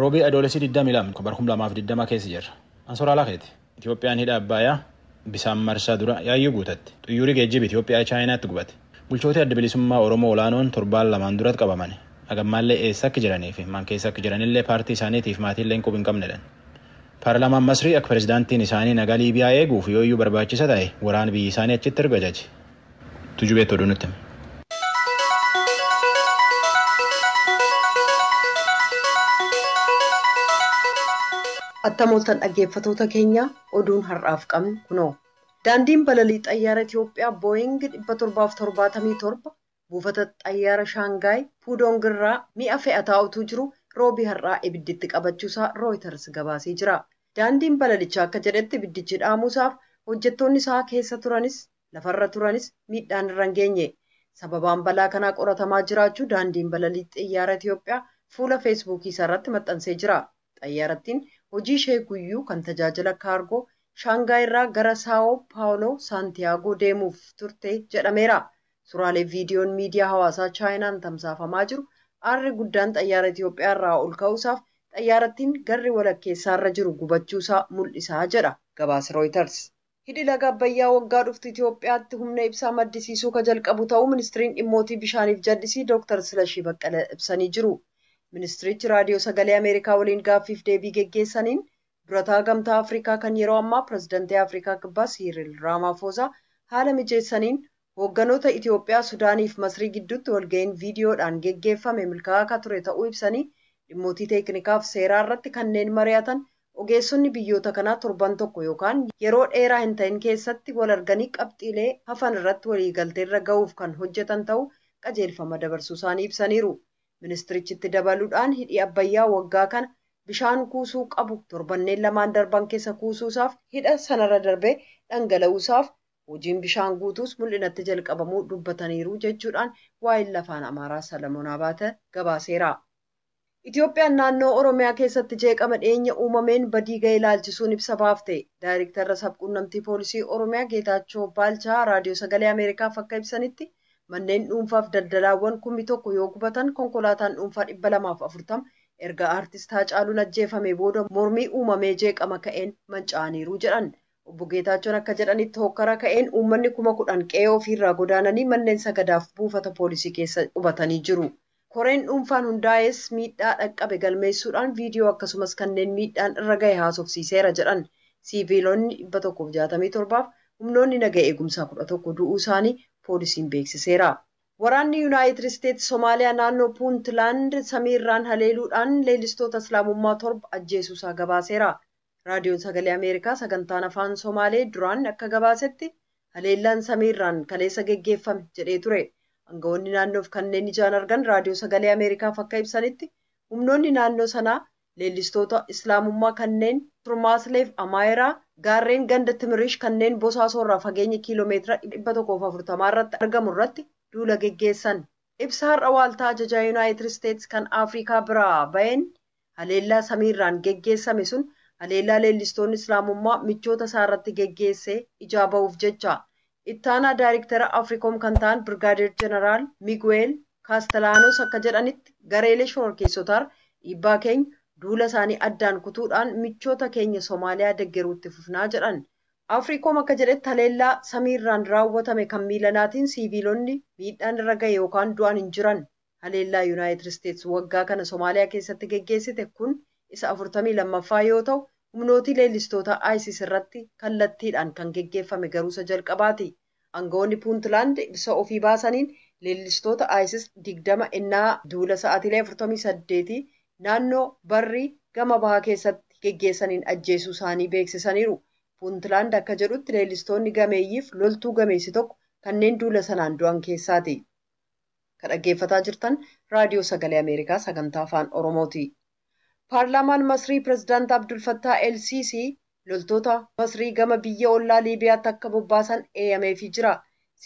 Roobii Adoolessi 22 bara 2020 keessa jirra. Ansoraa Lafeeti. Itoophiyaan hidha Abbaayyaa bisaan marsaa dura yaayyuu guutatte. Xiyyaarri geejjiba Itoophiyaa Chaayinaatti gubate. Bulchoota adda bilisummaa Oromoo olaanoon torbaan lamaan duratti qabaman. Hagammaallee eessa akka jiranii fi maan keessa akka jiranillee paartii isaaniitiif maatiillee quba hin qabnedhan. Paarlaamaan Masrii akka pirezidaantiin isaanii nagaa Liibiyaa eeguuf yoo iyyuu barbaachisa ta'e waraana biyyi isaanii achitti erga ajaje. Tujubeetti oduu nutti hima. Attam ooltan dhaggeeffatoota keenya, oduun har'aaf qabnu kunoo. Daandiin balalii xayyaara Itoophiyaa Booying 777 buufata xayyaara Shaangaay Puudong irraa mi'a fe'ataa utuu jiru roobii har'aa ibidditti qabachuusaa Rooyiters gabaasee jira. Daandiin balalichaa akka jedhetti ibiddichi dhaamuusaaf hojjettoonni isaa keessa turanis lafarra turanis miidhaan irra hin geenye. Sababaan balaa kanaa qoratamaa jiraachuu daandiin balalii xayyaara Itoophiyaa fuula Feesbuukii isaa irratti maxxansee jira. Xayyaarattiin hojii ishee guyyuu kan tajaajila kaargoo Shaangaay irraa gara Saawoo Paawuloo Saantiyaagoo deemuuf turte jedhameera. Suuraalee viidiyoon miidiyaa hawaasaa Chaayinaan tamsaafamaa jiru aarri guddaan xayyaara Itoophiyaa irraa ol ka'uusaaf xayyaarattiin garri walakkeessaarra jiru gubachuusaa mul'isaa jedha gabaasa Rooyiters. Hidhi laga Abbayyaa waggaa dhuftu Itoophiyaatti humna ibsaa maddisiisuu ka jalqabu ta'uu ministiriin dhimmootii bishaaniif jallisii Dooktar Silashii Baqqala ibsanii jiru. Ministirichi raadiyoo sagalee Ameerikaa waliin gaaffiif deebii geggeessaniin durataa gamtaa Afrikaa kan yeroo ammaa pirezidantii Afrikaa Kibbaa Siiriil Raamaafosaa haala mijeessaniin hoogganoota Itoophiyaa, Sudaanii fi Masrii gidduutti walga'iin viidiyoodhaan geggeeffame milkaa'aa akka ture ta'uu ibsanii dhimmootii teeknikaaf seeraa irratti kanneen mari'atan ogeessonni biyyoota kanaa torban tokko yookaan yeroo dheeraa hin ta'in keessatti wal arganii qabxiilee hafan irratti waliigalteerra ga'uuf kan hojjetan ta'uu qajeelfama dabarsuu isaanii ibsaniiru. Ministirichitti dabaluudhaan hidhi Abbayyaa waggaa kana bishaan kuusuu qabu torbanneen lamaan darban keessa kuusuusaaf hidha sanarra darbee dhangala'uusaaf hojiin bishaan guutuus mul'inatti jalqabamuu dubbataniiru jechuudhaan waa'een lafaan Amaaraa Salamoon Abaate gabaaseera. Itoophiyaan naannoo Oromiyaa keessatti jeeqama dhiyeenya uumameen badii ga'e ilaalchisuun ibsa baafte. Daayirektarra sabquunnamtii poolisii Oromiyaa Geetaachoo Baalchaa raadiyoo sagalee Ameerikaaf akka ibsanitti manneen dhuunfaaf daldalaawwan 1000 yoo gubatan konkolaataan dhuunfaa 240 erga aartist Haacaaluun ajjeefame booda mormii uumamee jeeqama ka'een manca'aniiru jedhan. Obbo Geetaachoon akka jedhanitti hokkara ka'een uummanni 10,000 qe'ee ofiirraa godaananii manneen sagadaaf buufata poolisii keessa qubatanii jiru. Koreen dhuunfaan hundaa'es miidhaa dhaqqabe galmeessuudhaan viidiyoo akkasumas kanneen miidhaan irra gahe haasofsiiseera jedhan. Siiviilonni 167 humnoonni naga eegumsaa 11 du'uu isaanii poolisiin beeksiseera. Waraanni Yuunaayitid Isteetsi Somaaliyaa naannoo Puuntlaand samiirraan haleeluudhaan leellistoota Islaamummaa 7 ajjeesuusaa gabaaseera. Raadiyoon sagalee Ameerikaa sagantaan afaan Somaalee duraan akka gabaasetti haleellaan samiirraan kaleessa geggeeffame jedhee ture. Aangawoonni naannoof kanneen ijaan argan raadiyoo sagalee Ameerikaaf akka ibsanitti humnoonni naannoo sanaa leellistoota Islaamummaa kanneen Turmaasleef Amaayiraa gaarreen ganda Timirish kanneen Bosaasoorraa fageenya kiiloomeetira 140 irratti argamu irratti duula geggeessan. Ibsa har'a waaltaa ajajaa Yuunaayitid Isteetsi kan Afrikaa biraa baheen haleellaa samiirraan geggeessame sun haleellaa leellistoonni Islaamummaa michoota isaa irratti geggeesse ijaa ba'uuf jecha. Ittaanaa daayirektara Afriikoom kan ta'an Birgaadeer Jeneraal Miguel Kaastelaanos akka jedhanitti gareelee shororkeessotaar dhiibbaa keenya duula isaanii addaan kutuudhaan michoota keenya Somaaliyaa deggeruutti fufnaa jedhan. Afriikoom akka jedhetti haleellaa samiirraan raawwatame kan miilanaatiin siiviilonni miidhaan irra gahe yookaan du'an hin jiran. Haleellaa Yuunaayitid Isteetsi waggaa kana Somaaliyaa keessatti geggeessite kun isa 42ffaa yoo ta'u humnootii leellistoota ISIS irratti kallattiidhaan kan geggeeffame garuu isa jalqabaati. Aangawoonni Puuntlaand ibsa ofii baasaniin leellistoota ISIS 20 innaa duula sa'aatiilee 48 naannoo barrii gama bahaa keessatti geggeessaniin ajjeesuu isaanii beeksisaniiru. Puuntlaand akka jedhutti leellistoonni gameeyyiif loltuu gameessi tokko kanneen duula sanaan du'an keessaati. Kan dhaggeeffataa jirtan raadiyoo sagalee Ameerikaa sagantaa afaan Oromooti. Paarlaamaan Masrii pirezidaant Abdul Fattah El Sisi loltoota Masrii gama biyya ollaa Liibiyaatti akka bobbaasan eeyyameefii jira.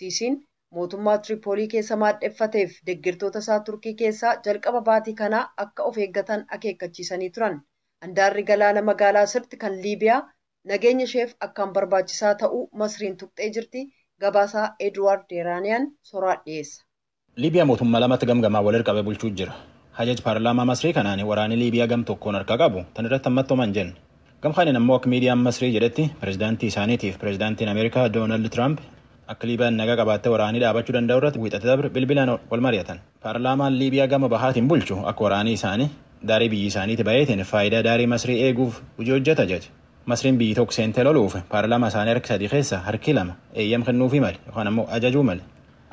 Siisiin mootummaa Tiripoolii keessa maadheffateef deeggartoota isaa Turkii keessaa jalqaba baatii kanaa akka of eeggatan akeekkachiisanii turan. Handaarri galaana magaalaa Sirti kan Liibiyaa nageenya isheef akkaan barbaachisaa ta'uu Masriin tuqxee jirti. Gabaasaa Eduwaard Deeraaniyaan soraa dhiyeessa. Liibiyaa mootummaa lamatti gamgamaa wal qabee bulchuu jira. Hajaj paarlaamaa Masrii kanaan waraanni Liibiyaa gam tokkoon harka qabu tan irratti ammattooman hin jenne. Gam kaaniin ammoo akka miidiyaan Masrii jedhetti pireezidaantii isaaniitiif pireezidaantiin Ameerikaa Doonaald Tiraamp akka Liibiyaan nagaa qabaattee waraanii dhaabachuu danda'u irratti wiixata dabre bilbilaan wal mari'atan. Paarlaamaan Liibiyaa gama bahaatiin bulchu akka waraanii isaanii daarii biyyi isaaniiti baheetiin faayidaa daarii Masrii eeguuf hojii hojjeta jedhe. Masriin biyyi tokko seentee loluuf paarlaamaa isaanii harki sadii keessa harki lama eeyyam kennuufii male yookaan ammoo ajajuu male.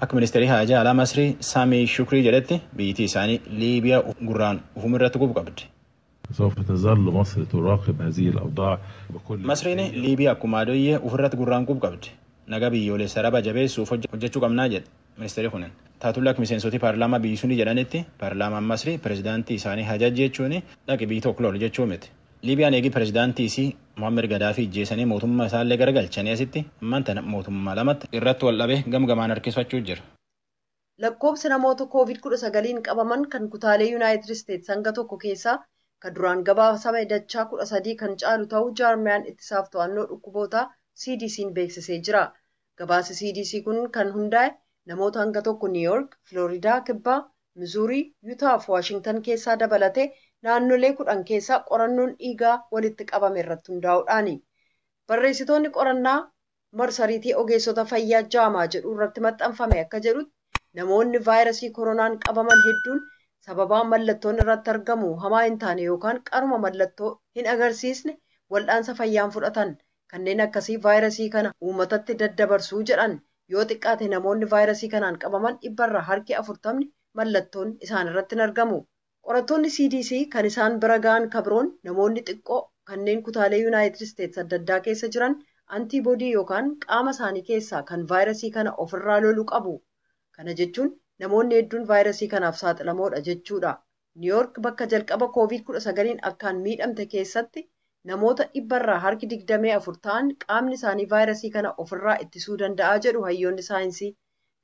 Akka ministeerri haajaa alaa Masrii Saamii Shukrii jedhetti biyyittii isaanii Liibiyaa gurraan ufuma irratti gubu qabdi. سوف تظل مصر تراقب هذه الأوضاع بكل Masriin Liibiyaa akkuma adoyyee ofirratti gurraan qubu qabdi. Nagaa biyyoolessa raba jabeessuuf hojjechuu qabnaa jedhe ministeerri kunin. Taatulla akka miseensoti paarlaamaa biyyi suni jedhanitti paarlaamaan Masrii pireezidaantii isaanii hajaj jechuun dhaqi biyyi tokko lolu jechuu miti. Liibiyaan eegi pireezidaantii isii Muhammed Gadaafii ijjeessanii mootummaa isaallee garagalchanii asitti ammaan tana mootummaa lamatti irratti wal dhabee gamgamaan harkifachuu jira. Lakkoobsi namoota COVID-19 qabaman kan kutaalee Yuunaayitid Isteetsi hanga tokko keessaa kan duraan gabaasame dachaa 13 kan caalu ta'uu jaarmiyaan ittisaaf to'annoo dhukkubootaa CDC'n beeksisee jira. Gabaasi CDC kun kan hundaa'e namoota hanga tokko Niiyork, Filooridaa Kibbaa, Mizuurii, Yuutaa fi Waashingtan keessaa dabalatee naannolee 10 keessaa qorannoon dhiigaa walitti qabame irratti hundaa'uudhaani. Barreessitoonni qorannaa marsariitii ogeessota fayyaa jaamaa jedhu irratti maxxanfame akka jedhutti namoonni vaayirasii koronaan qabaman hedduun sababaa mallattoon irratti argamu hamaa hin taane yookaan qaruma mallattoo hin agarsiisne wal'aansa fayyaan fudhatan kanneen akkasii vaayirasii kana uummatatti daddabarsuu jedhan yoo xiqqaate namoonni vaayirasii kanaan qabaman 40% mallattoon isaan irratti hin argamu. Qorattoonni CDC kan isaan bira ga'an kabroon namoonni xiqqoo kanneen kutaalee Yuunaayitid Isteetsi adda addaa keessa jiran antiiboodii yookaan qaama isaanii keessaa kan vaayirasii kana ofirraa lolu qabu. Kana jechuun namoonni hedduun vaayirasii kanaaf saaxilamoodha jechuudha. Niiyork bakka jalqaba COVID-19 akkaan miidhamte keessatti namoota 24% ta'an qaamni isaanii vaayirasii kana ofirraa ittisuu danda'a jedhu hayyoonni saayinsii.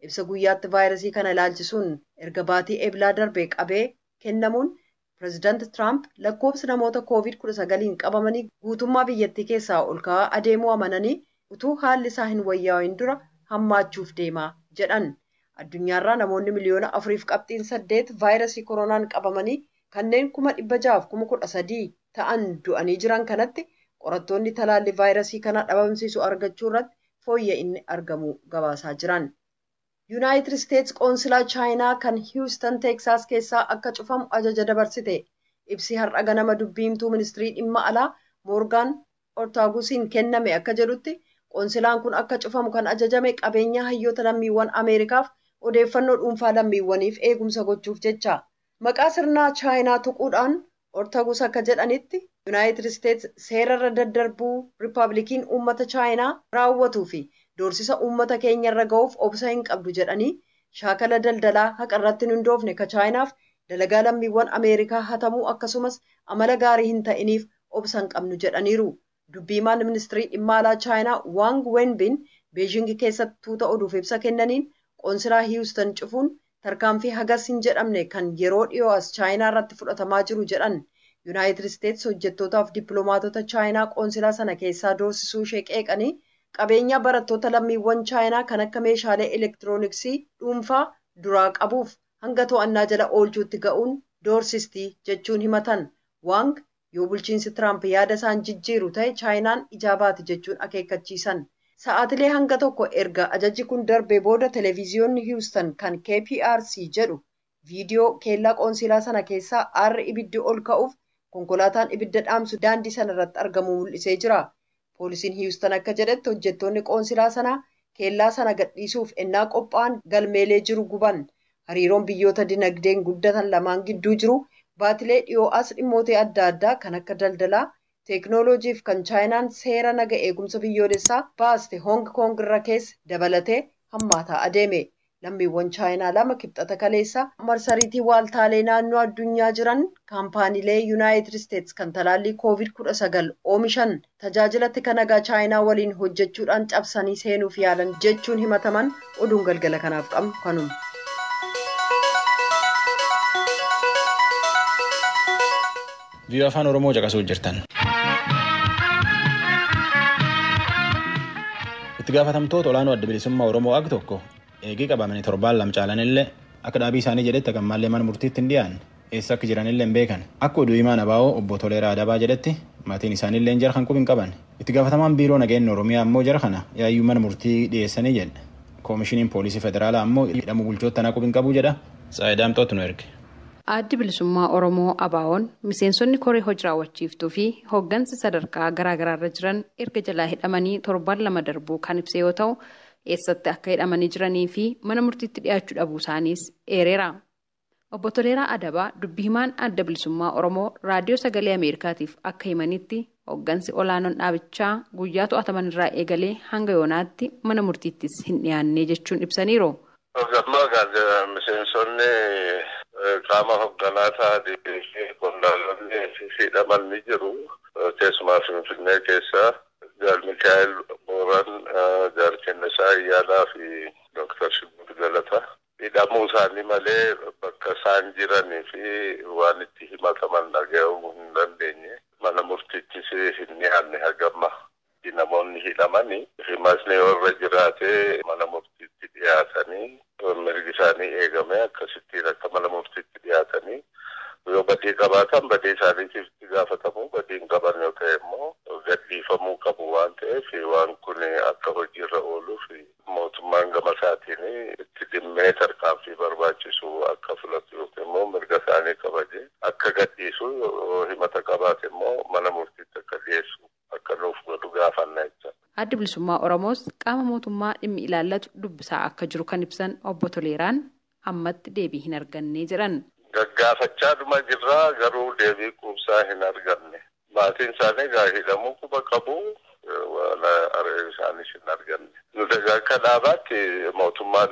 Ibsa guyyaatti vaayirasii kana ilaalchisuun erga baatii eblaa darbe qabee kennamuun pireezidaanti Tiraamp lakkoobsi namoota COVID-19 qabamanii guutummaa biyyattii keessaa ol ka'aa adeemuu amananii utuu haalli isaa hin wayyaa'in dura hammaachuuf deemaa jedhan. Addunyaarraa namoonni miliyoona 4.8 vaayirasii koronaan qabamanii kanneen 613,000 ta'an du'anii jiran kanatti qorattoonni talaalli vaayirasii kana dhabamsiisu argachuu irratti fooyya'inni argamu gabaasaa jiran. Yuunaayitid Isteetsi qoonsilaa Chaayinaa kan Hiwustan Teeksaas keessaa akka cufamu ajaja dabarsite. Ibsi har'a ganama dubbiimtuu ministirii dhimma alaa Moorgaan Ortaagusiin kenname akka jedhutti qoonsilaan kun akka cufamu kan ajajame qabeenya hayyoota lammiiwwan Ameerikaaf odeeffannoo dhuunfaa lammiiwwaniif eegumsa gochuuf jecha. Maqaa sirnaa Chaayinaa tuquudhaan Ortagus akka jedhanitti Yuunaayitid Isteetsi seerarra daddarbuu Riippaabilikiin uummata Chaayinaa raawwatuu fi doorsisa uummata keenyarra ga'uuf obsa hin qabdu jedhanii shaakala daldalaa haqa irratti hin hundoofne ka Chaayinaaf dalagaa lammiiwwan Ameerikaa hatamuu akkasumas amala gaarii hin ta'iniif obsa hin qabnu jedhaniiru. Dubbiimaan ministirii dhimma alaa Chaayinaa Waang Wenbin Beejing keessatti tuuta oduuf ibsa kennaniin qoonsilaa Hiwustan cufuun tarkaanfii hagas hin jedhamne kan yeroo dhiyoo as Chaayinaa irratti fudhatamaa jiru jedhan. Yuunaayitid Isteetsi hojjettootaaf dippiloomaatota Chaayinaa qoonsilaa sana keessaa doorsisuu ishee qeeqanii qabeenya barattoota lammiiwwan Chaayinaa kan akka meeshaalee elektirooniksii dhuunfaa duraa qabuuf hanga to'annaa jala oolchuutti ga'uun doorsistii jechuun himatan. Waang yoo bulchiinsi Tiraamp yaada isaan jijjiiru ta'e Chaayinaan ijaa baati jechuun akeekkachiisan. Sa'aatilee hanga tokko erga ajajji kun darbee booda televiziyoonni Hiwustan kan KPRC jedhu viidiyoo keellaa qoonsilaa sana keessaa aarri ibiddi ol ka'uuf konkolaataan ibidda dhaamsu daandii sana irratti argamu mul'isee jira. Poolisiin Hiwustan akka jedhetti hojjettoonni qoonsilaa sanaa keellaa sana gadhiisuuf ennaa qophaa'an galmeelee jiru guban. Hariiroon biyyoota dinagdeen guddatan lamaan gidduu jiru baatilee dhiyoo as dhimmoota adda addaa kan akka daldalaa, teeknooloojiif kan Chaayinaan seera naga eegumsa biyyoolessaa baaste Hoong Koong irra keessa dabalatee hammaataa adeeme. Lammiiwwan Chaayinaa lama kibxata kaleessa marsariitii waaltaalee naannoo addunyaa jiran kaampaaniilee Yuunaayitid Isteetsi kan talaallii COVID-19 oomishan tajaajilatti kan nagaa Chaayinaa waliin hojjechuudhaan cabsanii seenuuf yaalan jechuun himataman oduun galgala kanaaf qabnu kanuma. Viiyoo Afaan Oromoo caqasuu jirtan. Itti gaafatamtoota olaanoo adda bilisummaa Oromoo ag tokko eegii qabamanii torbaan lama caalanillee akka dhaabii isaanii jedhetti akka ammallee mana murtiitti hin dhiyaanne. Eessa akka jiranillee hin beekan. Akka oduu himaan ABO obbo Toleeraa Adabaa jedhetti maatiin isaaniillee jara kan quba hin qaban. Itti gaafatamaan biiroo nageenya Oromiyaa ammoo jara kana yaayyuu mana murtii dhiyeessanii jedha. Koomishiniin poolisii federaalaa ammoo hidhamuu bulchoota tanaa quba hin qabu jedha. Tsaayidaamxootu nu erge. Addi bilisummaa Oromoo ABO'n miseensonni koree hojii raawwachiiftuu fi hooggansa sadarkaa garaagaraarra jiran erga jalaa hidhamanii torban 2 darbuu kan ibse yoo ta'u, eessatti akka hidhamanii jiranii fi mana murtiitti dhiyaachuu dhabuu isaaniis eereera. Obbo Toleeraa Adabaa dubbi himaan adda bilisummaa Oromoo raadiyoo sagalee Ameerikaatiif akka himanitti hooggansi olaanoon dhaabichaa guyyaa to'ataman irraa eegalee hanga yoonaatti mana murtiittis hin dhiyaanne jechuun ibsaniiru. Miseensonni qaama hoogganaa ta'anii fi qondaalonni hidhaman ni jiru. Keessumaa Finfinnee keessa Jaal Mikaa'el Booran, Jaal Kennisaa Ayyaanaa fi Dooktar Shibbuu Galataa. Hidhamuu isaanii malee bakka isaan jiranii fi waan itti himataman dhaga'uu hin dandeenye. Mana murtiittis hin dhiyaanne hagamma. Namoonni hidhamanii himatni warra jiraatee mana murtiitti dhiyaatanii mirgi isaanii eegame akkasittiin akka mana murtiitti dhiyaatanii yoo badii qabaatan badii isaaniitiif itti gaafatamu, badii hin qaban yoo ta'e immoo gadhiifamuu qabu waan ta'eef waan kun akka hojiirra ooluuf mootummaan gama isaatiin itti dhimmee tarkaanfii barbaachisu akka fudhatu yookiin immoo mirga isaanii kabaje akka gadhiisu yoo himata qabaate immoo mana murtiitti akka dhiyeessu akka nuuf godhu gaafanna jecha. Addi bilisummaa Oromoos qaama mootummaa dhimmi ilaallatu dubbisaa akka jiru kan ibsan obbo Toleeraan ammatti deebii hin arganne jedhan. Gaggaafachaa dhuma jirraa garuu deebii quubsaa hin arganne. Maatiin isaanii egaa hidhamuu quba qabu waan isaanis hin arganne. Nuti egaa akka dhaabaatti mootummaa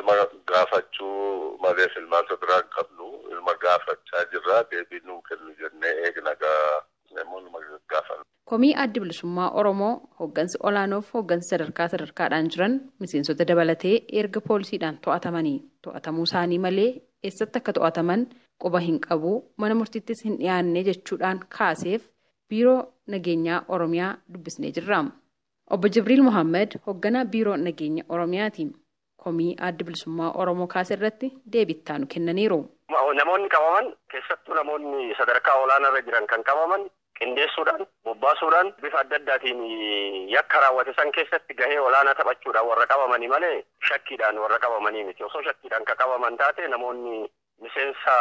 gaafachuu malee filmaata biraa hin qabnu. Ilma gaafachaa jirraa deebii nuu kennu jennee eegna egaa namoonni gaggaafanna. Komii addi bilisummaa Oromoo hooggansi olaanoof hooggansi sadarkaa sadarkaadhaan jiran miseensota dabalatee erga poolisiidhaan to'atamanii to'atamuu isaanii malee eessatti akka to'ataman quba hin qabu mana murtiittis hin dhiyaanne jechuudhaan kaaseef biiroo nageenyaa Oromiyaa dubbisnee jirra. Obbo Jibriil Mohaammed hoogganaa biiroo nageenya Oromiyaati. Komii addi bilisummaa Oromoo kaase irratti deebii itti kennaniiru. Namoonni qabaman keessattuu namoonni sadarkaa olaanaarra jiran kan qabaman qindeessuudhaan bobbaasuudhaan bifa adda addaatiin yakka raawwate san keessatti gahee olaanaa taphachuudhaan warra qabamanii malee shakkiidhaan warra qabamanii miti. Osoo shakkiidhaan kan qabaman taate namoonni miseensa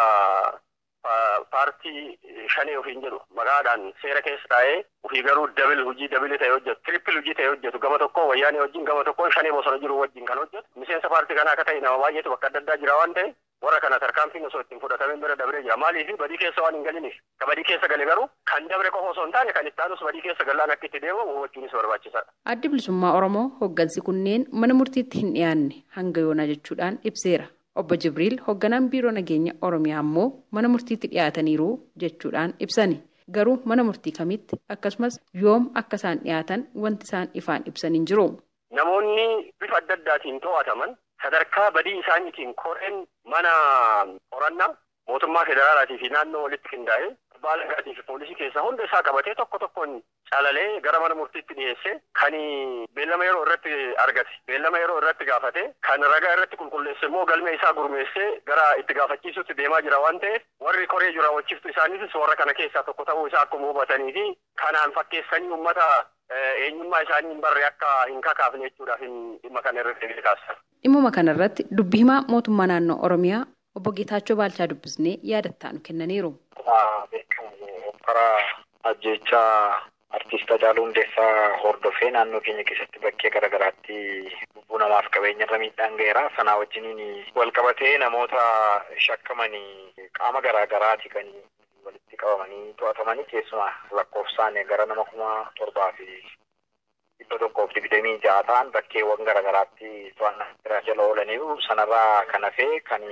paartii shanee ofiin jedhu maqaadhaan seera keessa taa'ee ofii garuu dabil hojii dabili ta'e hojjetu, tirippil hojii ta'e hojjetu, gama tokko wayyaanee wajjin gama tokkoon shanee bosona jiru wajjin kan hojjetu miseensa paartii kanaa akka ta'e nama baay'eetu bakka adda addaa jira waan ta'e warra kana tarkaanfiin osoo ittiin fudhatamin bira dabree jira. Maaliif badii keessa waan hin galiniif. Ka badii keessa gale garuu kan dabre qofa osoo hin taane kan itti aanus badii keessa gallaan akka itti deemamu hubachuunis barbaachisaadha. Addi bilisummaa Oromoo hooggansi kunneen mana murtiitti hin dhiyaanne hanga yoonaa jechuudhaan ibseera. Obbo Jibriil hoogganaan biiroo nageenya Oromiyaa ammoo mana murtiitti dhiyaataniiru jechuudhaan ibsani. Garuu mana murtii kamitti akkasumas yoom akka isaan dhiyaatan wanti isaan ifaan ibsan hin jiru. Namoonni bifa adda addaatiin to'ataman sadarkaa badii isaaniitiin koreen mana qorannaa mootummaa federaalaatii fi naannoo walitti qindaa'ee abbaa alangaatii fi poolisii keessaa hunda isaa qabatee tokko tokkoon calalee gara mana murtiitti dhiyeessee kan beellama yeroo irratti argate beellama yeroo irratti gaafate kan ragaa irratti qulqulleesse immoo galmee isaa gurmeessee gara itti gaafachiisutti deemaa jira waan ta'eef warri koree raawwachiiftu isaaniitis warra kana keessaa tokko ta'uu isaa akkuma hubatanii fi kanaan fakkeessanii uummata eenyummaa isaanii hin barre akka hin kakaafne jechuudhaaf dhimma kana irratti kaasa. Dhimmuma kanarratti dubbi himaa mootummaa naannoo Oromiyaa obbo Geetaachoo Baalchaa dubbisnee yaadattaanu kennaniiru. Karaa ajjechaa artiist Haacaaluu Hundeessaa hordofee naannoo keenya keessatti bakkee garaagaraatti lubbuu namaaf qabeenya irra miidhaan ga'eera. Sanaa wajjiniin wal qabatee namoota shakkamanii qaama garaagaraati kan walitti qabamanii to'atamanii keessumaa lakkoofsaan gara nama 7,126 ta'an bakkeewwan garaagaraatti to'annaa jala oolaniiru. Sanarraa kan hafe kan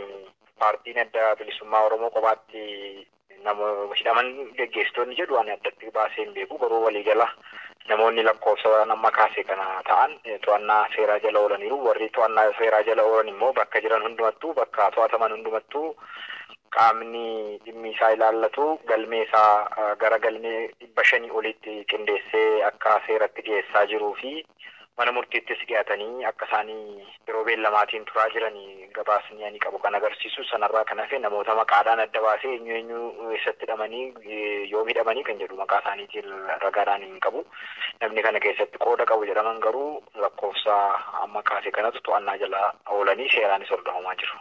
paartiin adda bilisummaa Oromoo kophaatti namoota hidhaman geggeessitoonni jedhu ani addatti baasee hin beeku. Garuu waliigala namoonni lakkoofsa nama kaase kana ta'an to'annaa seeraa jala oolaniiru. Warri to'annaa seeraa jala oolan immoo bakka jiran hundumattuu bakka to'ataman hundumattuu qaamni dhimmi isaa ilaallatu galmee isaa gara galmee 500 olitti qindeessee akka seeratti dhiyeessaa jiruu fi Mana murtiittis dhiyaatanii akka isaanii yeroo beellamaatiin turaa jiranii gabaasni ani qabu kan agarsiisu sanarraa kan hafe namoota maqaadhaan adda baasee eenyu eenyu eessatti hidhamanii yoom hidhamanii kan jedhu maqaa isaaniitiin ragaadhaan hin qabu. Namni kana keessatti qooda qabu jedhaman garuu lakkoofsa amma kaase kanatu to'annaa jala oolanii seeraanis hordofamaa jiru.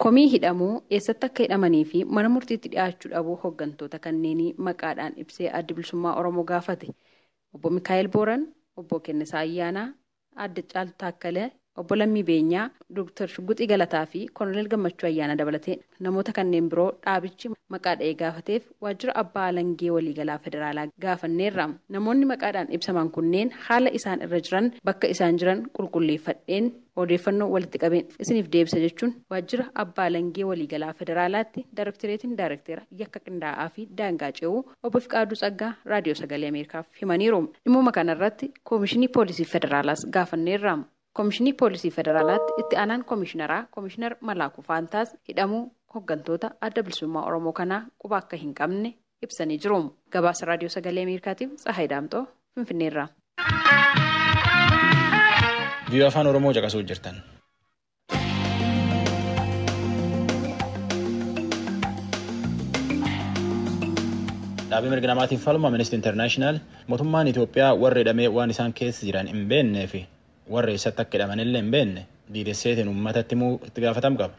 Komii hidhamuu eessatti akka hidhamanii fi mana murtiitti dhiyaachuu dhabuu hooggantoota kanneenii maqaadhaan ibsee Adda Bilisummaa Oromoo gaafate. Obbo Mikaa'el Booran, Obbo Kennisaa Ayyaanaa, Aadde Caaltuu Taakkalee, Obbo Lammii Beenyaa, Dooktar Shugguxii Galataa fi Koloneel Gammachuu Ayyaanaa dabalatee namoota kanneen biroo dhaabichi maqaa dha'ee gaafateef waajjira Abbaa Alangee Waliigalaa Federaalaa gaafanneerra. Namoonni maqaadhaan ibsaman kunneen haala isaan irra jiran bakka isaan jiran qulqulleeffadheen odeeffannoo walitti qabeen isiniif deebisa jechuun waajjira Abbaa Alangee Waliigalaa Federaalaatti Daarektoreetiin Daarektera yakka qindaa'aa fi daangaa ce'uu Obbo Fiqaaduu Tsaggaa Raadiyoo Sagalee Ameerikaaf himaniiru. Dhimmooma kanarratti Koomishinii Poolisii Federaalaas gaafanneerra. Koomishinii Poolisii Federaalaatti itti aanaan Koomishineraa Koomishinar Malaakuu Faantaas hidhamuu hooggantoota Adda Bilisummaa Oromoo kanaa quba akka hin qabne ibsanii jiru. Gabaasa Raadiyoo Sagalee Ameerikaatiif Tsahaay Daamxoo Finfinneerra. Viiyoo Afaan Oromoo caqasuu jirtan. Dhaabbii mirga namaatiif falmu Amnesty International mootummaan Itoophiyaa warra hidhamee waan isaan keessa jiran hin beeknee fi warra eessatti akka hidhaman illee hin beekne diidesseetiin uummatatti himuu itti gaafatamu qaba.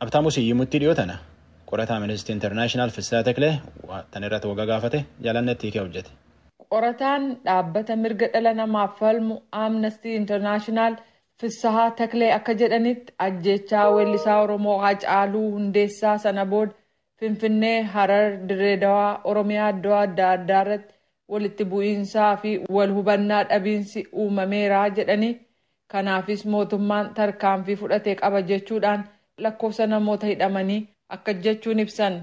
Abtaamu Siyyimutti dhiyoo tana qorataa Amnesty International Fissaa Teklee tan irratti waggaa gaafate jaalannetti hiikee hojjete. Qorataan dhaabbata mirga dhala namaaf falmu Amnesty International Fissahaa Taklee akka jedhanitti ajjeechaa weellisaa Oromoo Haacaaluu Hundeessaa sana booda Finfinnee, Harar, Dirree Dawaa, Oromiyaa iddoo adda addaa irratti walitti bu'iinsaa fi wal hubannaa dhabiinsi uumameera jedhanii kanaafis mootummaan tarkaanfii fudhatee qaba jechuudhaan lakkoofsa namoota hidhamanii akka jechuun ibsan.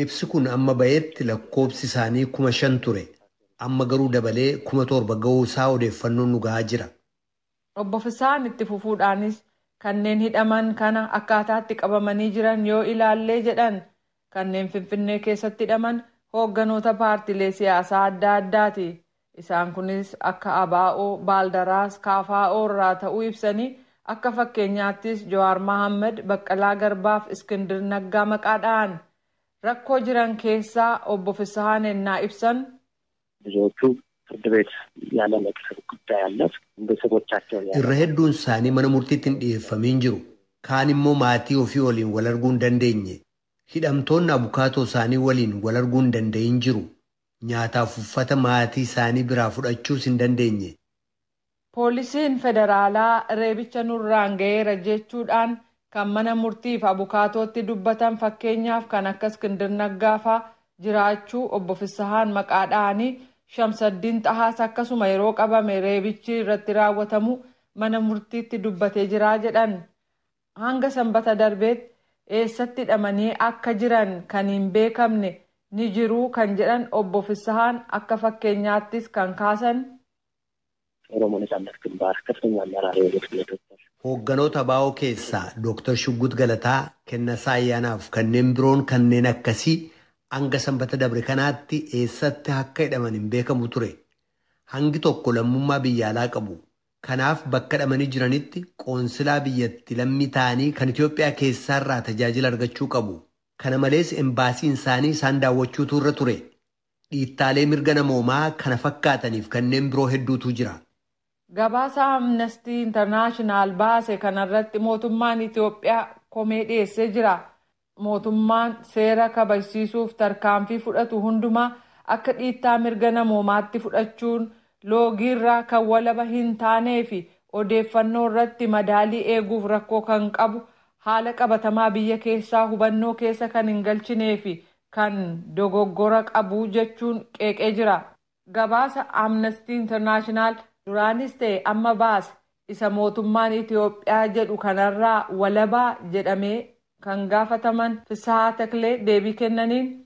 Ibsi kun amma ba'etti lakkoofsi isaanii 5,000 ture. Amma garuu dabalee 7,000 ga'uu isaa odeeffannoon nu gahaa jira. Obbo Fisaan itti fufuudhaanis kanneen hidhaman kana akkaataatti qabamanii jiran yoo ilaallee jedhan kanneen Finfinnee keessatti hidhaman hoogganoota paartiilee siyaasaa adda addaati. Isaan kunis akka ABO, Baaldaraas, KFO irraa ta'uu ibsanii akka fakkeenyaattis Jawaar Mohaammed, Baqqalaa Garbaaf Iskindir Naggaa maqaa dha'an. Rakkoo jiran keessaa Obbo Fisahaan ennaa ibsan. Irra hedduun isaanii mana murtiitti hin dhiyeeffamiin jiru. Kaan immoo maatii ofii waliin wal arguu hin dandeenye. Hidhamtoonni abukaatoo isaanii waliin wal arguu hin danda'in jiru. Nyaataaf uffata maatii isaanii biraa fudhachuus hin dandeenye. Poolisiin federaalaa reebicha nurraan ga'eera jechuudhaan kan mana murtiif abukaatootti dubbatan fakkeenyaaf kan akka Iskindir Naggaa fa'aa jiraachuu Obbo Fisahaan maqaa dha'anii Shamsaddiin Xahaas akkasuma yeroo qabame reebichi irratti raawwatamu mana murtiitti dubbatee jira jedhan. Hanga sanbata darbeetti eessatti hidhamanii akka jiran kan hin beekamne ni jiru kan jedhan Obbo Fisahaan akka fakkeenyaattis kan kaasan. Hoogganoota ABO keessaa Dooktar Shuggut Galataa, Kennasaa Ayyaanaaf kanneen biroon kanneen akkasii hanga sanbata dabre kanaatti eessatti akka hidhaman hin beekamu ture. Hangi tokko lammummaa biyya alaa qabu. Kanaaf bakka hidhamanii jiranitti qoonsilaa biyyatti lammii ta'anii kan Itoophiyaa keessaarraa tajaajila argachuu qabu. Kana malees embaasiin isaanii isaan daawwachuutu irra ture. Dhiittaalee mirga namoomaa kana fakkaataniif kanneen biroo hedduutu jira. Gabaasa Amnesty International baase kanarratti mootummaan Itoophiyaa komee dhiyeessee jira. Mootummaan seera kabajsiisuuf tarkaanfii fudhatu hundumaa akka dhiittaa mirga namoomaatti fudhachuun loogiirraa kan walaba hin taanee fi odeeffannoo irratti madaalii eeguuf rakkoo kan qabu haala qabatamaa biyya keessaa hubannoo keessa kan hin galchinee fi kan dogoggora qabu jechuun qeeqee jira. Gabaasa Amnesty International duraanis ta'e amma baase isa mootummaan Itoophiyaa jedhu kanarraa walabaa jedhamee kan gaafataman Fisahaa Taklee deebii kennaniin.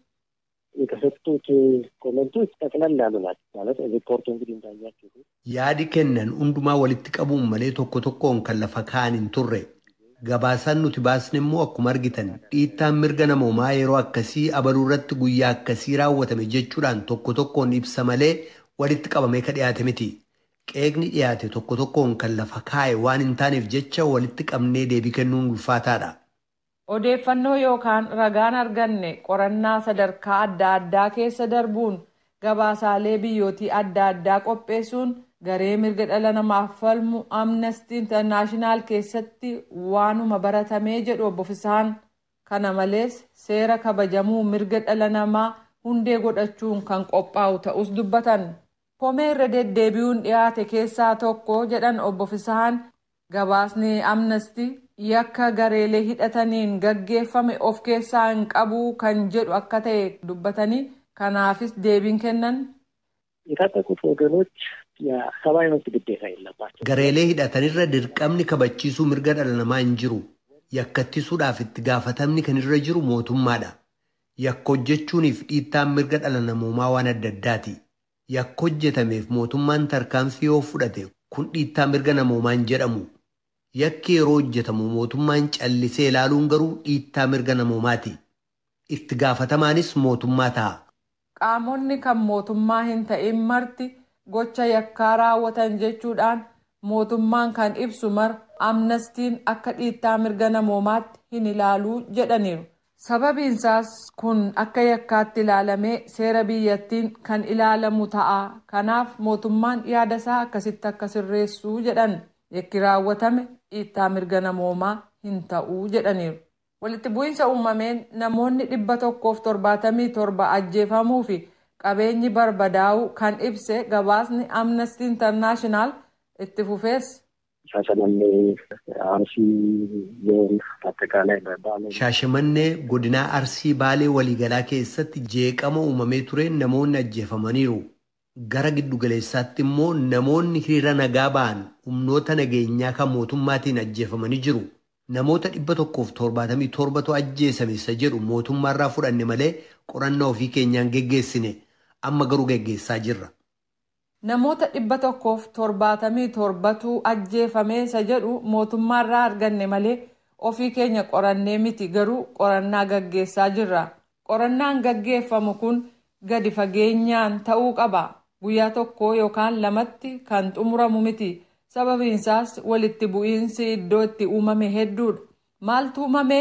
የተሰጡት ኮመንቶች ጠቅለል ያሉ ናቸው። ማለት ሪፖርቱ እንግዲህ እንዳያችሁ Yaadi kennan hundumaa walitti qabuun malee tokko tokkoon kan lafa kaa'an hin turre. Gabaasaan nuti baasne immoo akkuma argitan dhiittaan mirga namoomaa yeroo akkasii abaluu irratti guyyaa akkasii raawwatame jechuudhaan tokko tokkoon ibsa malee Walitti qabamee ka dhiyaate miti. Qeeqni dhiyaate tokko tokkoon kan lafa kaa'e waan hin taaneef jecha walitti qabnee deebii kennuun ulfaataadha. Odeeffannoo yookaan ragaan arganne qorannaa sadarkaa adda addaa keessa darbuun gabaasaalee biyyootii adda addaa qopheessuun garee mirga dhala namaaf falmu Amnesty International keessatti waanuma baratamee jedhu obbo Fisaan. Kana malees seera kabajamuu mirga dhala namaa hundee godhachuun kan qophaa'u ta'us dubbatan. Komee irra deddeebi'uun dhiyaate keessaa tokko jedhan obbo Fisaan gabaasni Amnesty yakka gareelee hidhataniin gaggeeffame of keessaa hin qabu kan jedhu akka ta'e dubbatanii kanaafis deebiin kennan. የታጠቁት ወገኖች የሰብአዊ መብት ግዴታ የለባቸው። Gareelee hidhatanirra dirqamni kabachiisuu mirga dhala namaa hin jiru. Yakkattisuudhaaf itti gaafatamni kan irra jiru mootummaadha. Yakka hojjechuuniif dhiittaan mirga dhala namoomaa waan adda addaati. Yakka hojjetameef mootummaan tarkaanfii yoo fudhate kun dhiittaa mirga namoomaa hin jedhamu. Yakki yeroo hojjetamu mootummaan callisee ilaaluun garuu dhiittaa mirga namoomaati. Itti gaafatamaanis mootummaa ta'a. Qaamonni kan mootummaa hin ta'in marti gocha yakkaa raawwatan jechuudhaan mootummaan kan ibsu mara Amnestiin akka dhiittaa mirga namoomaatti hin ilaaluu jedhaniiru. Sababiinsaas kun akka yakkaatti ilaalamee seera biyyattiin kan ilaalamu ta'a. Kanaaf mootummaan yaada isaa akkasitti akka sirreessuu jedhan yakki raawwatame dhiittaa mirga namoomaa hin ta'uu jedhaniiru. Walitti bu'iinsa uumameen namoonni 177 ajjeefamuu fi qabeenyi barbadaa'uu kan ibse gabaasni Amnesty International itti fufees. Shaashamannee Arsii ዞን አጠቃላይ በባሌ Shaashamannee godinaa Arsii Baalee waliigalaa keessatti jeeqama uumamee tureen namoonni ajjeefamaniiru. Gara giddugaleessaatti immoo namoonni hiriira nagaa ba'an humnoota nageenyaa kan mootummaatiin ajjeefamanii jiru. Namoota 177tu ajjeesame isa jedhu mootummaarraa fudhanne malee qorannaa ofii keenyaan geggeessine amma garuu geggeessaa jirra. Namoota 177tu ajjeefame isa jedhu mootummaarraa arganne malee ofii keenya qorannee miti garuu qorannaa gaggeessaa jirra. Qorannaan gaggeeffamu kun gadi fageenyaan ta'uu qaba. Guyyaa tokko yookaan lamatti kan xumuramu miti. Sababiinsaas walitti bu'iinsi iddoo itti uumame hedduudha. Maaltu uumame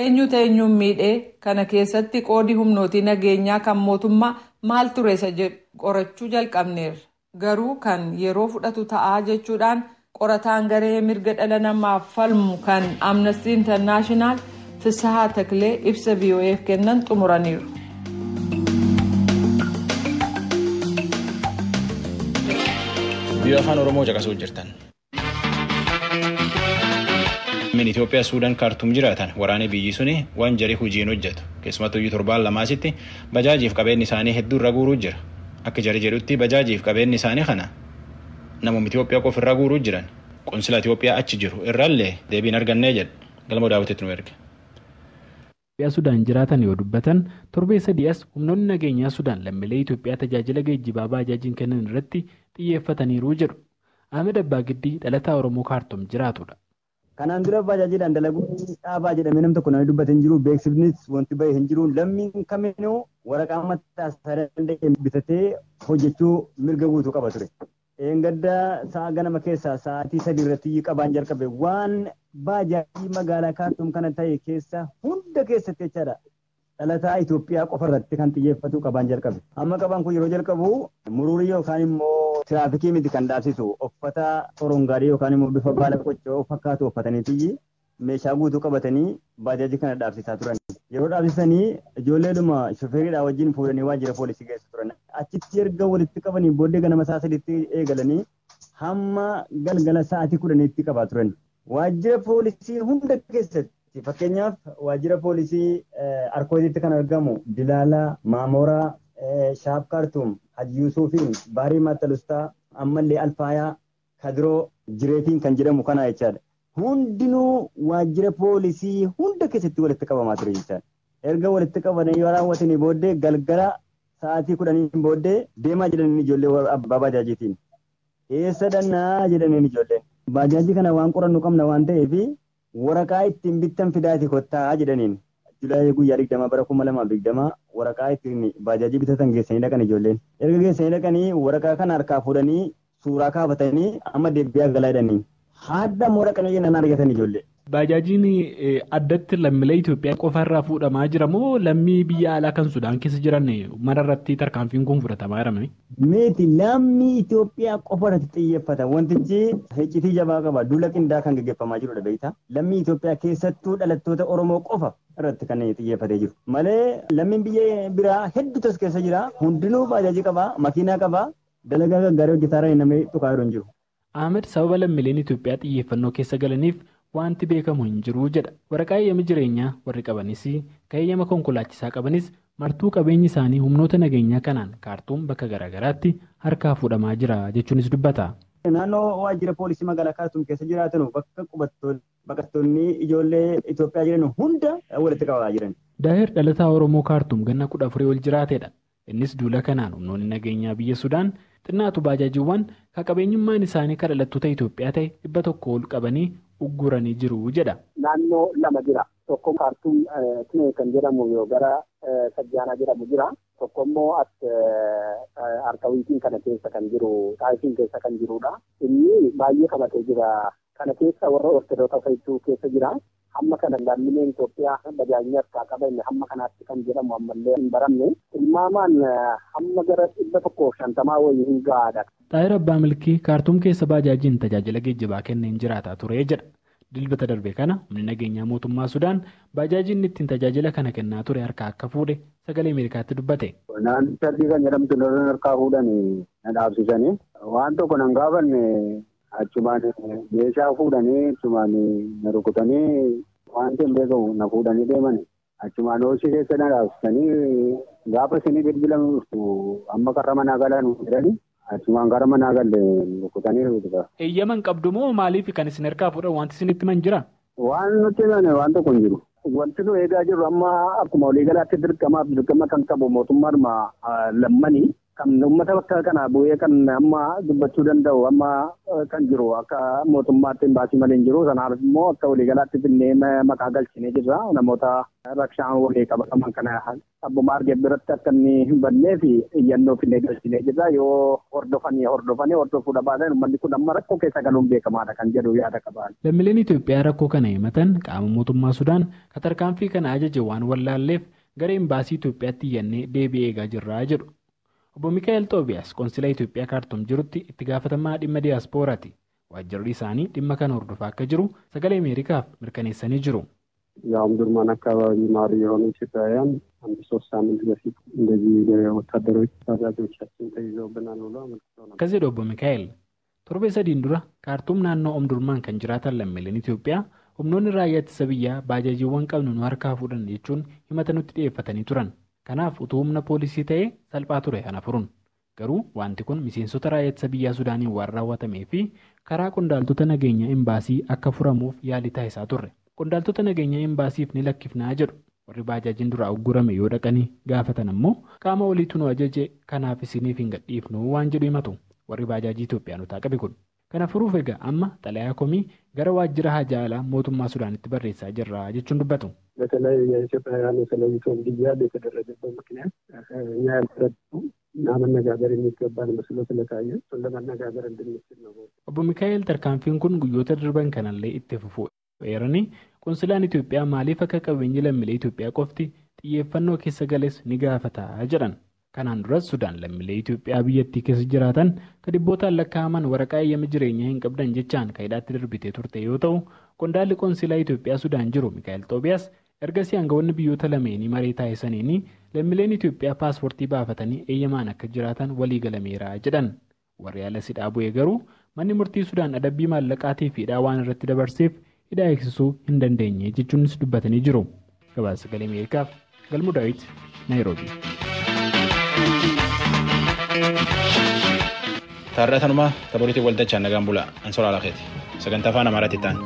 eenyutu eenyuun miidhee kana keessatti qoodi humnootii nageenyaa kan mootummaa maal ture isa jedhu qorachuu jalqabneerra. Garuu kan yeroo fudhatu ta'aa jechuudhaan qorataan garee mirga dhala namaaf falmu kan Amnesty International Fisahaa Taklee ibsa VOAf kennan xumuraniiru. Biyya afaan Oromoo caqasuu jirtan. Min Itoophiyaa Suudaan Kaartuum jiraatan waraanee biyyi suni waan jarii hojiin hojjetu. Keessumattuu iyyuu torbaan lamaasitti bajaajiif qabeenyi isaanii hedduu irra guuruu jira. Akka jari jedhutti bajaajiif qabeenyi isaanii kana namoonni Itoophiyaa qofa irra guuruu jiran. Qonsila Itoophiyaa achi jiru irrallee deebiin argannee jedhu. Galma daawwiteetti nu erge. Itoophiyaa Sudaan jiraatan yoo dubbatan torbee sadii as humnoonni nageenyaa Sudaan lammiilee Itoophiyaa tajaajila geejjibaa baajaajiin kennan irratti xiyyeeffataniiru jedhu. Ahmed Abbaa Giddii dhalataa Oromoo Kaartuum jiraatudha. Kanaan dura baajaajiidhaan dalaguun dhaabaa jedhamee nam tokko namni dubbate hin jiru. Beeksifnis wanti bahe hin jiru. Lammiin kaminuu waraqaa mataa isaa danda'e bitatee hojjechuu mirga guutuu qaba ture. Gadda sa'a ganama keessaa sa'aatii 3 irratti qabaan jalqabe waan baajaajii magaalaa Kaartuum kana ta'e keessa hunda keessatti jechaadha. Dhalataa Itoophiyaa qofa irratti kan xiyyeeffatu qabaan jalqabe. Amma qabaan kun yeroo jalqabu muruurii yookaan immoo tiraafikii miti kan dhaabsisu uffata orongaarii yookaan immoo bifa baala qoccoo fakkaatu uffataniitiyyi meeshaa guutuu qabatanii baajaajii kana dhaabsisaa turan. Yeroo dhaabsisanii ijoolleedhuma shofeeriidhaa wajjin fuudhanii waajjira poolisii geessu turan. Achitti erga walitti qabanii booddee ganama sa'a 3tti eegalanii hamma galgala sa'aatii 10tti qabaa turan. Waajjira poolisii hunda keessatti fakkeenyaaf waajjira poolisii Arkootitti kan argamu Dilaalaa, Maamoraa, Shaaf Kaartuum, Haji Yuusuufiin, Baarii Maattalustaa, ammallee Alfaayaa, Kadiroo, Jireetiin kan jedhamu kana jechaadha. Hundinuu waajjira poolisii hunda keessatti walitti qabamaa ture jechaadha. Erga walitti qabanii yoo raawwatanii booddee galgala sa'aatii 10 booddee deemaa jedhaniin ijoollee abbaa baajaajiitiin. Eessa dhannaa jedhaniin ijoolleen. Baajaajii kana waan qorannu qabna waan ta'eef waraqaa ittiin bittan fidaati kottaa jedhaniin. Julaayii guyyaa 20 bara 2020 waraqaa ittiin baajaajii bitatan geessanii dhaqan ijoolleen. Erga geessanii dhaqanii waraqaa kana harkaa fuudhanii suuraa kaafatanii amma deebi'aa galaa jedhanii. Haadha immoo dhaqanii jennaan argatan ijoollee. Baajaajiin addatti lammiilee Itoophiyaa qofa irraa fuudhamaa jira moo lammii biyya alaa kan Sudaan keessa jiran mara irratti tarkaanfiin kun fudhatamaa jira? Miti lammii Itoophiyaa qofa irratti xiyyeeffata. Wantichi iccitii jabaa qaba. Duula qindaa kan gaggeeffamaa jirudha beektaa. Lammii Itoophiyaa keessattuu dhalattoota Oromoo qofa irratti kan xiyyeeffatee jiru. Malee lammiin biyya biraa hedduutu as keessa jira. Hundinuu baajaajii qaba, makiinaa qaba. Dalagaa gaggaarii hojjetaa jiran namni tuqaa jiru hin jiru. Ahmed sababa lammiileen Itoophiyaa xiyyeeffannoo keessa galaniif wanti beekamu hin jiru jedha. Waraqaa eeyyama jireenyaa warri qabanis kan eeyyama konkolaachisaa qabanis martuu qabeenyi isaanii humnoota nageenyaa kanaan Kaartuum bakka garaagaraatti harkaa fuudhamaa jira jechuunis dubbata. Naannoo waajjira poolisii magaalaa Kaartuum keessa jiraatan bakka baqattoonni ijoollee Itoophiyaa jiran hunda walitti qabaa jiran. Daahir dhalataa Oromoo Kaartuum ganna 14 ol jiraatedha. Innis duula kanaan humnoonni nageenyaa biyya Sudaan xinnaatu baajaajiiwwan kan qabeenyummaan isaanii kan dhalattoota Itoophiyaa ta'e 100 ol qabanii ugguranii jiru jedha. Naannoo lama jira. Tokko Kaartuum Tinee kan jedhamu yoo gara Sajjaanaa jedhamu jira. Tokko immoo as Arkawiitiin kana keessa kan jiru, Xaayifiin keessa kan jirudha. Inni baay'ee qabatee jira. Kana keessa warra Ortodoksii keessa jira. Hamma kana lammiileen Itoophiyaa bajaajii harkaa qaban hamma kanaatti kan jedhamu ammallee hin baramne. Tilmaamaan hamma gara 150 wayii hin gahaadha. Xaayir Abbaa Milkii Kaartuum keessa baajaajiin tajaajila geejjibaa kenneen jiraataa ture jedha. Dilbata darbe kana humni nageenyaa mootummaa Sudaan baajaajiin ittiin tajaajila kana kennaa ture harkaa akka fuudhe sagalee Ameerikaatti dubbate. Naannoo sadii kan jedhamtu lolan harkaa fuudhanii na dhaabsisanii waan tokko nan gaafanne achumaan meeshaa fuudhanii achumaan na rukutanii wanti hin beekamu na fuudhanii deeman achumaan hooshii keessa na dhaabsisanii gaafa isinii bilbilamu amma karra manaa galan jedhanii achumaan karra manaa galle rukutanii rukutaa. Eeyyaman qabdu moo maaliif kan isin harkaa fuudhan wanti isinitti himan jira? Waan nutti himan waan tokko hin jiru. Wanti nu eegaa jirru amma akkuma waliigalaatti dirqamaaf dirqama kan qabu mootummaadhuma lammanii kan uummata bakka kana bu'ee kan amma dubbachuu danda'u amma kan jiru akka mootummaatti baasii malee hin jiru. Sanaaf immoo akka waliigalaatti finnee maqaa galchinee jirra. Namoota rakshaan walii qabataman kana abbuma argee biratti akka inni hin bannee fi iyyannoo finnee galchinee jirra. Yoo hordofanii hordofuu dhabaatan uummanni kun amma rakkoo keessa galuun beekamaadha kan jedhu yaada qaban. Lammiileen Itoophiyaa rakkoo kana himatan qaama mootummaa Sudaan tarkaanfii kana ajaje waan wallaalleef gara imbaasii Itoophiyaatti iyyannee deebi'ee eegaa jirra jedhu. Obbo Mikaa'el Xoobiyaas qoonsilaa Itoophiyaa Kaartuum jirutti itti gaafatamaa dhimma diyaaspooraati. Waajjirri isaanii dhimma kana hordofaa akka jiru sagalee Ameerikaaf mirkaneessanii jiru. የኦምዱርማን አካባቢ ነዋሪ የሆኑ ኢትዮጵያውያን አንድ 3 ሳምንት በፊት እንደዚህ ወታደሮች ባጃጆቻችን ተይዘውብናል ብሎ አመልክተው ነበር። Akkas jedhu Obbo Mikaa'el. Torbee sadiin dura Kaartuum naannoo Omdurmaan kan jiraatan lammiileen Itoophiyaa humnoonni raayyaa ittisa biyyaa baajaajiiwwan qabnu nu harkaa fuudhan jechuun himata nutti dhiyeeffatanii turan. Kanaaf utuu humna poolisii ta'ee salphaa ture kana furuun. Garuu wanti kun miseensota raayyaa ittisa biyyaa Sudaaniin waan raawwatamee fi karaa qondaaltota nageenyaa imbaasii akka furamuuf yaalii taasisaa turre. Qondaaltota nageenyaa imbaasiif ni lakkifnaa jedhu. Warri baajaajiin duraa uggurame yoo dhaqanii gaafatan ammoo qaama oliitu nu ajaje kanaaf isiniif hin gadhiifnu waan jedhu himatu. Warri baajaajii Itoophiyaanotaa qabe kun. Kana furuuf egaa amma xalayaa komii gara waajjira haajaa alaa mootummaa Sudaanitti barreessaa jirra jechuun dubbatu. በተለይ የኢትዮጵያውያኑ ተለይቶ እንዲያዝ የተደረገበት ምክንያት እኛ ያልተረዱ እና መነጋገር የሚገባን መስሎ ስለታየ እሱን ለመነጋገር እንድንችል ነው። Obbo Mikaa'el tarkaanfiin kun guyyoota darban kanallee itti fufuu eeranii qonsilaan Itoophiyaa maaliif akka qabeenyi lammiilee Itoophiyaa qofti xiyyeeffannoo keessa gales ni gaafata jedhan. Kanaan duras Sudaan lammiilee Itoophiyaa biyyattii keessa jiraatan kan dhibbootaan lakkaa'aman waraqaa eeyyama jireenyaa hin qabdan jechaan kan hidhaatti darbitee turte yoo ta'u qondaalli qonsilaa Itoophiyaa Sudaan jiru Mikaa'el Xoobiyaas ergasii aangawoonni biyyoota lameenii marii taasisaniin lammiileen Itoophiyaa paaspoortii baafatanii eeyyamaan akka jiraatan walii galameera jedhan. Warri ala sidhaa bu'ee garuu manni murtii Sudaan adabbii maallaqaatii fi hidhaa waan irratti dabarseef hidhaa eegsisuu hin dandeenye jechuunis dubbatanii jiru. Gabaasa Sagalee Ameerikaaf Galmuu Daawit, Naayiroobii. Taarraa tanumaa taphoolitii waldachaan nagaan bulaa. Ansoraa Lakeeti. Sagantaa afaan Amaaraatti ta'an.